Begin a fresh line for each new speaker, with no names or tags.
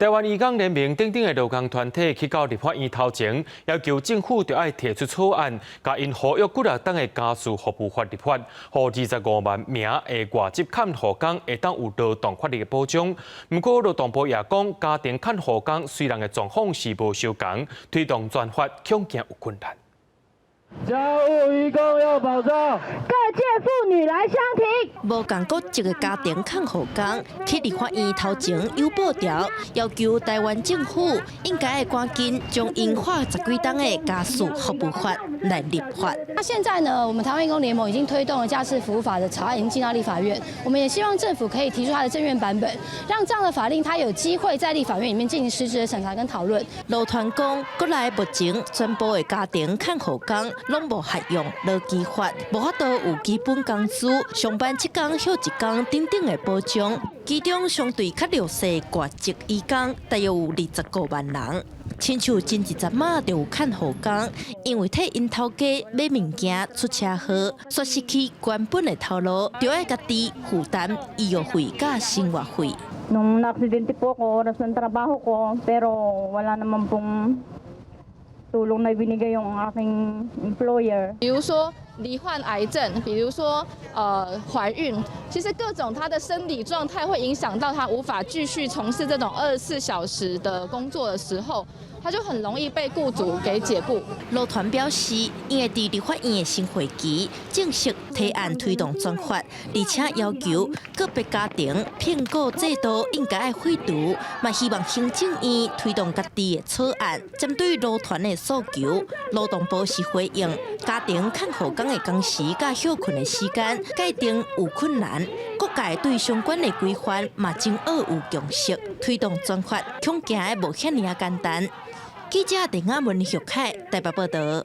台灣移工聯盟等等的勞工團體去到立法院頭前，要求政府著愛提出草案，共𪜶合約幾若冬的家事服務法立法，予25萬名的外籍看護工會當有勞動法律的保障。毋過勞動部也講，家庭看護工雖然的狀況是無相仝，推動轉法恐驚有困難。
家務移工要保障，
各界婦女來相挺。
無仝國籍的家庭看護工去立法院頭前有布條，要求台灣政府應該愛趕緊將𪜶喊十幾冬的家事服務法來立法。
那現在呢，我們台灣移工聯盟已經推動了家事服務法的草案，已經進到立法院。我們也希望政府可以提出它的政院版本，讓這樣的法令它有機會在立法院裡面進行實質的審查跟討論。
勞團講，國內目前全部的家庭看護工攏無適用勞基法，無法度有基本工資、上班七工歇一工等等的保障。其中相對較弱勢外籍移工，大約有25萬人。親像前一陣仔就有看護工，因為替𪜶頭家買物件出車禍，煞失去原本的頭路，著愛家己負擔醫藥費佮生活費。
Nung naaksidente po ako, oras ng trabaho ko, pero wala naman pong tulong na ibinigay yung aking employer.
比如說罹患癌症，比如說懷孕，其實各種她的生理狀態會影響到她無法繼續從事這種24小時的工作的時候，她就很容易被雇主給解雇。
勞團表示，𪜶會佇立法院的新會期正式提案推動轉法，而且要求個別家庭聘雇制度應該愛廢除，嘛希望行政院推動家己的草案。針對勞團的訴求，勞動部是回應家庭看護工的工時佮歇睏的時間界定有困難，各界對相關的規範嘛真愛有共識，推動轉法恐驚無遐爾仔簡單。記者鄧亞文、玉凱台北報道。